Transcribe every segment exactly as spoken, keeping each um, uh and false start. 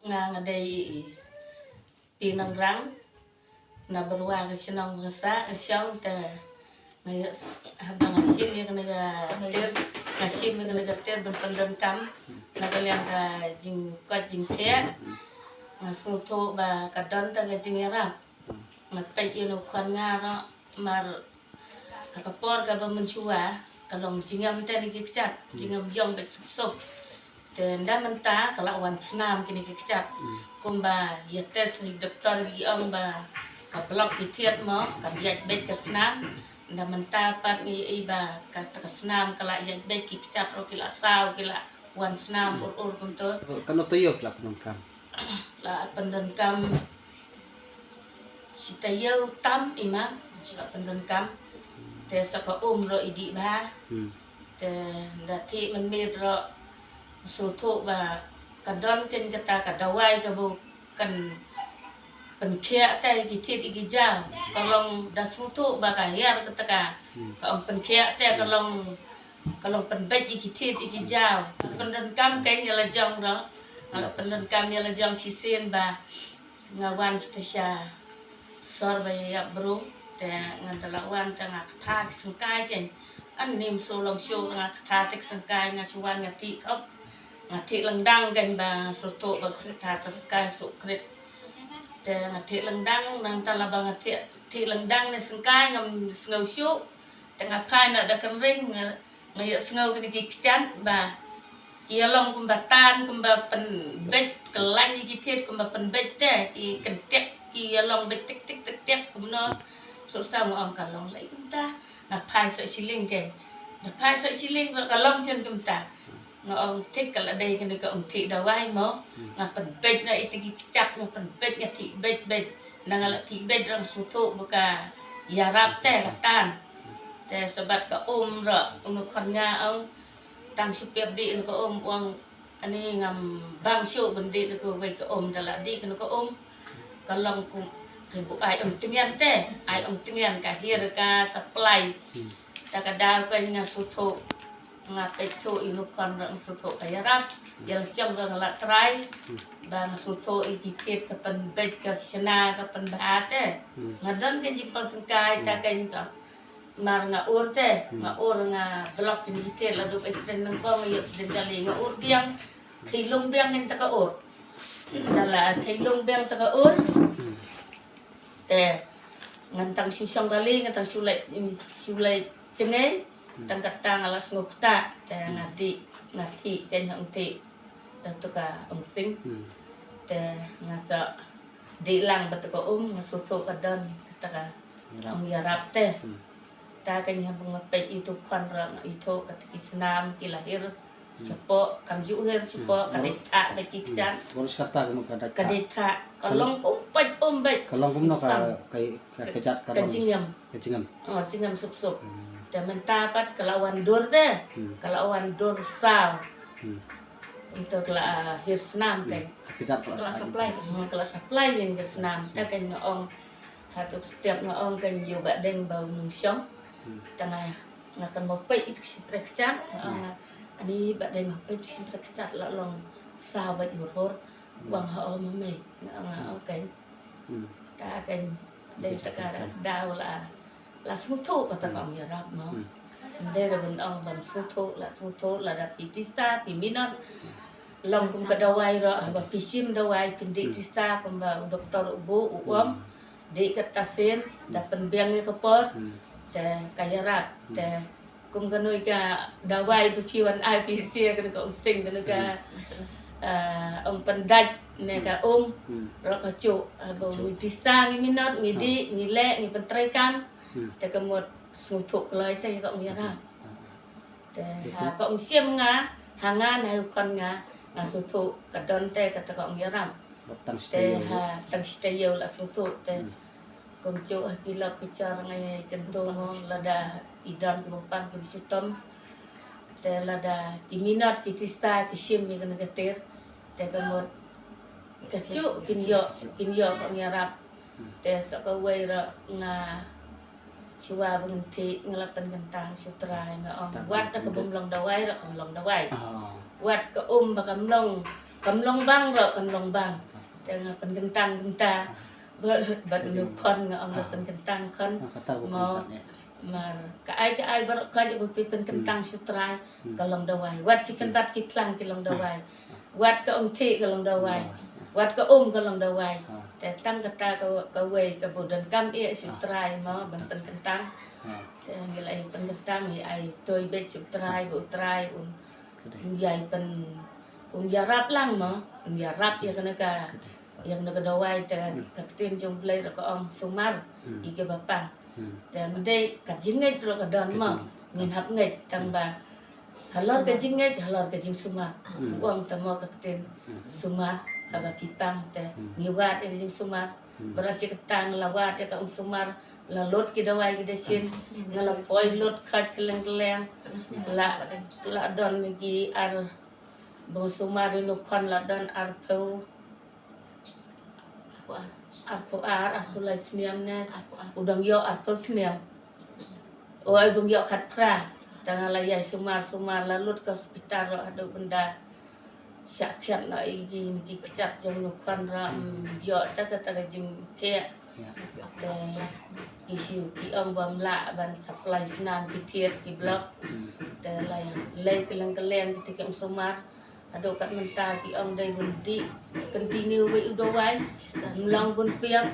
Nga nga dei i, i Pi Nongrang, na Byrwa ka shnong Bangsa, ka shong te nga ïa s-, haba nga shim ïa kane ka tip, nga shim ïa kane ka tip ban pyndonkam na ka liang ka jingkoit jingkhiah. Nga sngewthuh ba ka don ta ka jingïarap. Nga peit ïa u khon nga ruh mar ha ka por kaba mynshuwa ka long jingem te ne ki kjat, jingem ïong beit suk suk. Te nda mynta ka la wan snam kine ki kjat. Kumba ïa test hi doktor ki ong ba ka block ki thied mo, ka ïaid beit ka snam. Nda mynta pat ngi ïa i ba ka, ka snam ka la ïaid beit ki kjat ruh ki la saw ki la wan snam ur ur kumto. Kano taïew phi la pyndonkam? La pyndonkam shi taïew tam i man, shi la pyndonkam. Te sa ka um ruh i dih bha. Hmm. Te nda thik mynmiet ruh sngewthuh ba ka don kane kata ka dawai kaba kan pynkhiah te ïa ki thied ïa ki jaw. Ka long da sngewthuh ba ka hiar kata ka. Hmm. Ka ong pynkhiah te ka long, ka long pynbeit ïa ki thied ïa ki jaw. Pyndonkam ka ïa la jong ruh. Nga la pyndonkam ïa la jong shisien ba nga wan sha sor ba ïap bru, te ngan da la wan te nga ktha ki syngkai kein. An nim shu long shu nga ktha te ki syngkai nga shu wan nga thik khop. Nga thik lyngdang kein ba shu tuk ba khrit ha te syngkai shu khrit. Te nga thik lyngdang nangta la ba nga thik, thik lyngdang ne syngkai ngam sngew shu. Te nga phai na da kynring nga, nga ïohsngew kine ki kjat ba ki ïa long kumba tan, kumba pynbeit, kyllain ïa ki thied kumba pynbeit te, ki kyntiak, ki ïa long beit tik tik tik tik kumno. Shu sa nga ong ka long lai kumta. Nga phai shu shilling ke. Nga phai shu shilling ka long shen kumta. Nga ong thik ka la dei kane ka ong thik dawai mo. Nga pynbeit na ite ki kjat nga pynbeit nga thik beit beit. Na nga la thik beit rang shu tuk ba ka ïarap te ka tan. Te sabat ka um ruh, um u khon nga ong, tang shu pep dih na ka um, ong, ani ngam bang shu ban dih na ka wei ka um, da la dih na ka um. Ka long kum, ka bu ai ong tngian te, ai ong tngian ka hir ka supply. Hmm. Ta ka daw ka nga shu tuk, nga peit tuk i nu khon ruh nga shu tuk ka ïarap, ïa la jong ruh nga la trai, ba nga shu tuk i ki thied ka pynbeit ka shna ka pynbha te. Hmm. Nga don ka jingpang syngkai, ta ka nga Mar nga ur te, nga ur nga block kine ki thied la dep accident nyngkong, ïa accident kali nga ur biang, khie lung biang ngan ta ka ur. Da la khie lung biang ta ka ur. Te ngan tang shu shong kali, ngan tang shu leit, shu leit jngai, tang kata nga la sngewkta, te nga dih, nga thik, te nga ong thik. Da tu ka ong sing. Te nga sa dih lang ba tu ka um, nga shu tuk ka don, kata ka ong ïarap te. Ta ka ngi haba nga peit itu khon ruh nga ithuh kata ki snam ki la hir shapoh, kam ju hir shapoh, ka dei thah beit ki kjat. Ka dei thah, ka long kum peit um beit. Ka long kumno ka, ka, ka kjat ka long. Ka jingem. Ka jingem. Oh, jingem sup sup. Te mynta pat ka la wan dur te. Ka la wan dur saw. Kumta ka la hir snam te. Ka kjat ka la supply. Ka la supply ïa ka snam. Te ka nga ong. Ha tu step nga ong kan ïa u Bah Deng ba u nongshong. Tang nga, nga kan mo peit ïa ki shin trei kjat. Nga ong ani Bah Deng mo peit ïa ki shin trei kjat la long saw beit hur hur. Wang ha o ma mei. Nga ong nga ong kan. Ta kan dei ta ka daw la. La sngewthuh kata ka ong ïarap mo. Dei da ban ong ban sngewthuh, la sngewthuh, lada phi tista, phi minot. Long kum ka dawai ruh, haba phi shim dawai, phin dih tista, kumba u doktor u buh, u ong. Dih kata sien, da pynbiang ïa ka por, te ka ïarap, te kum kano ka dawai ba phi wan ai phi shim kano ka ong sing, kano ka, ah, ong pyndait ne ka um, ruh ka chuh, haba ngi tista ngi minot, ngi dih, ngi leh, ngi pyntreikam, te ka mut sngewthuh kloi te ka ong ïarap. Te ha ka ong shim nga, ha nga na u khon nga, nga sngewthuh ka don te kata ka ong ïarap. Te ha tang shi taïew la sngewthuh te. Kumjuh ha ki lok ki jor ngi kyntu mo lada i don ki bupang ki bisitom. Te lada ki minot ki tista ki shim ïa kane ka tiar. Te ka mut ka juh kin ïoh, kin ïoh ka ong ïarap. Te sa kawei ruh nga shuwa ba ngan thiah nga la pynkyntang sha u Trai nga ong wat ka bym long dawai ruh kam long dawai. Wat ka um ba kam long Kam long bang ruh, kam long bang. Te nga pynkyntang kynta. Bad, bad u Khon nga ong ba pynkyntang Khon. Mar ka ai ka ai baroh ka jong u pynkyntang sha u Trai ka long dawai. Wat ki kynbat ki phlang ki long dawai. Wat ka ong thik ka long dawai. Wat ka um ka long dawai. Te tang kata ka, kawei kaba donkam ïa sha u Trai mo ban pynkyntang. Te ngi la ai pynkyntang, ngi ai toi beit sha u Trai ba u Trai un, un ïai pyn, un ïarap lang mo, un ïarap ïa kane ka, ïa kane ka dawai. Te ka ktien jong u Blei ruh ka ong sumar ïa kiba pang. Te mynta ka jingngeit ruh ka don mo, ngin hap ngeit tang ba halor ka jingngeit, halor ka jingsumar. U ong te mo ka ktien sumar, haba ki pang te ngi wad ïa ka jingsumar. Ba la shi katta nga la wad ïa ka ong sumar, la lut ki dawai ki dashin, nga la poi lut khait kylleng kylleng. La, la don ki ar bong sumar ïa u Khon la don arphew, arphew ar, arphew lai snem ne. U dang ïoh arphew snem. Oi, u dang ïoh khatphra. Te nga la ïai sumar sumar, la lut ka hospital ruh haduh ban da shah khiat noh ïa ki, ki kjat jong u Khon ruh, ym ïoh te kata ka jingkhiah. Te ki shu ki ong ba ym lah ban supply snam ki thied ki block. Te la ïa lei kylleng kylleng kita ki ong sumar. Haduh kat mynta ki ong dei ban dih continue wei u dawai. Ym long ban piep.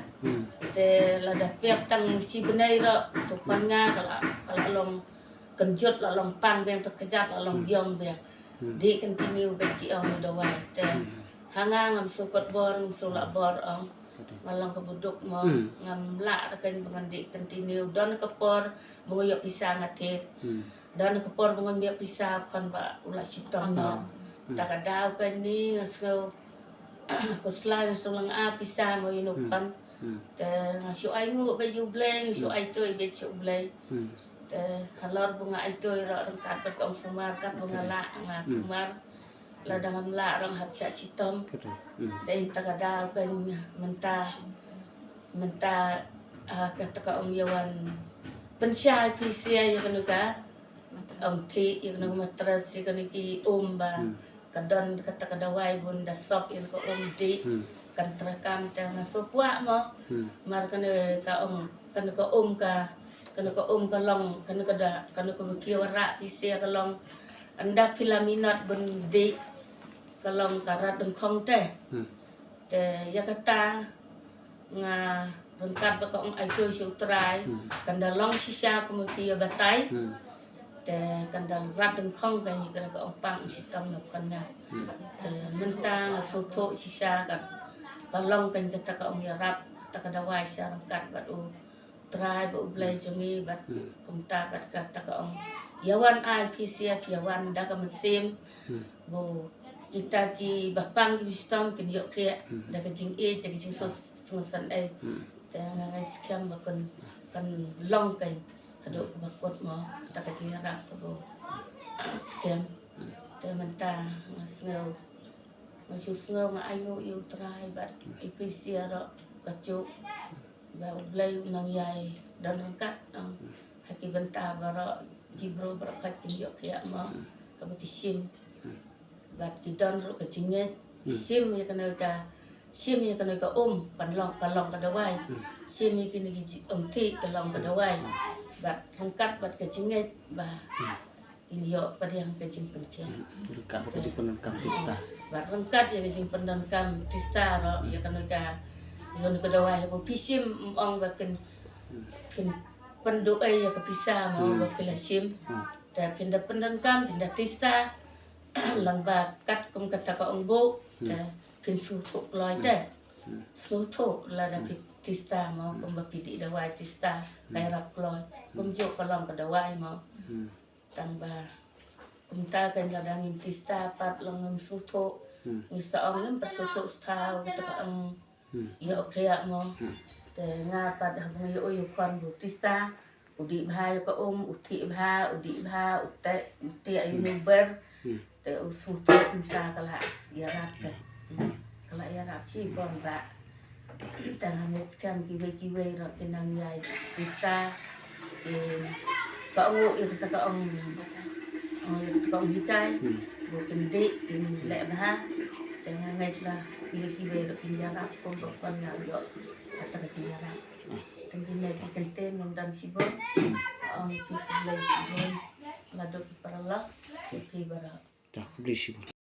Te lada piep tang shi bnai ruh, to khon nga ka la, ka la long kynjut, la long pang biang, to kjat la long biang biang. Dih continue beit ki ong u dawai. Te ha nga ngam shu kot bor, ngam shu lah bor ong. Nga long kaba duk mo, ngam lah ruh keiñ ba ngan dih continue. Don ka por ba nga ïoh pisa nga thied. Don ka por ba ngam ïoh pisa khon ba u la shitom noh. Ta ka daw kane nga sngew ko slai nga sngew lynga pisa mo ïa u khon. Te nga shu ai nguh beit ïa u Blei, nga shu ai toi beit sha u Blei. Te halor ba nga ai toi ruh ryngkat bad ka ong sumar, kat ba nga lah nga sumar. Lada ngam lah ruh nga hap shah shitom. Dei ta ka daw keiñ mynta, mynta, ah, kata ka ong ïa wan pynshai pisa ïa kano ka ong thik, ïa kano ka mattress, ïa kano ki um ba ka don kata ka dawai bun da sop ïa ka um dih. Kan trakam te nga shu kwah mo. Mar kano ka ong, kano ka um ka, kano ka um ka long, kano ka da, kano ka mkhiew rah pisa ka long. Ynda phi la minot ban dih ka long ka rat dyngkhong te. Te ïa kata nga ryngkat bad ka ong ai toi sha u Trai, kan da long shisha kumba phi ïa batai. Te kan da rat dyngkhong ka ïa kane ka ong pang shitom na khon nga. Te mynta nga sngewthuh shisha ka, ka long keiñ kata ka ong ïarap, kata ka dawai sha ryngkat bad u Trai bad u Blei jong ngi bad kumta bad kata ka ong ïa wan ai pisa, phi ïa wan da ka mynsiem. Ba kita kiba pang kiba shitom kin ïoh khiah da ka jingïeit, da ka jingsngewsynei. Te nga ngeit skhem ba kan, kan long keiñ haduh kaba kut mo, kata ka jingïarap kaba skhem. Te mynta nga sngew, nga shu sngew nga ai nguh ïa u Trai bad i pisa ruh ka juk. Ba u Blei u nang ïai don ryngkat, ong, ha ki bynta baroh, ki briew baroh kat kin ïoh khiah mo, haba ki shim. Bad ki don ruh ka jingngeit, shim ïa kane ka, shim ïa kane ka um, kan long, ka long ka dawai. Shim ïa kine ki ji-, um thik ka long ka dawai. Bad ryngkat bad ka jingngeit ba kin ïoh pdiang ka jingpynkhiah. Ryngkat bad ka jingpyndonkam Tista. Bad ryngkat ïa ka jingpyndonkam Tista ruh, ïa kane ka, ïa kane ka dawai, ba phi shim, ym ong ba phin, phin pynduh ei ïa ka pisa mo, ba phi la shim. Te phin da pyndonkam, phin da Tista. Lang ba kat kum kata ka ong buh, te phin sngewthuh kloi te. Sngewthuh lada phi Tista mo, kumba phi dih dawai Tista, ka ïarap kloi. Kumjuh ka long ka dawai mo. Tang ba kumta keiñ lada ngim Tista pat long ngim sngewthuh. Ngi sa ong ngim pat sngewthuh stha kata ka ong ïoh khiah mo. Te nga pat haba nga ïoh u khon ba u Tista, u dih bha ïa ka um, u thik bha, u dih bha, u teh, u teh ïa u ber. Te u sngewthuh mynta ka la ïarap ka. Ka la ïarap shibun ba. Te nga ngeit skhem kiwei kiwei ruh kin nang ïai Tista. Te ka ong ïa kata ka ong, ong ïa kata ka ong hikai. Ba kin dih, kin leh bha. Te Ngai la ki ki wei ruh kin ïarap kum ruh kan ïa ïoh kata ka jingïarap. Kan jingïarap ki kyntien ngam don shibun. Ong ki khublei shibun la dok ki paralok ki baroh. Ta khublei shibun.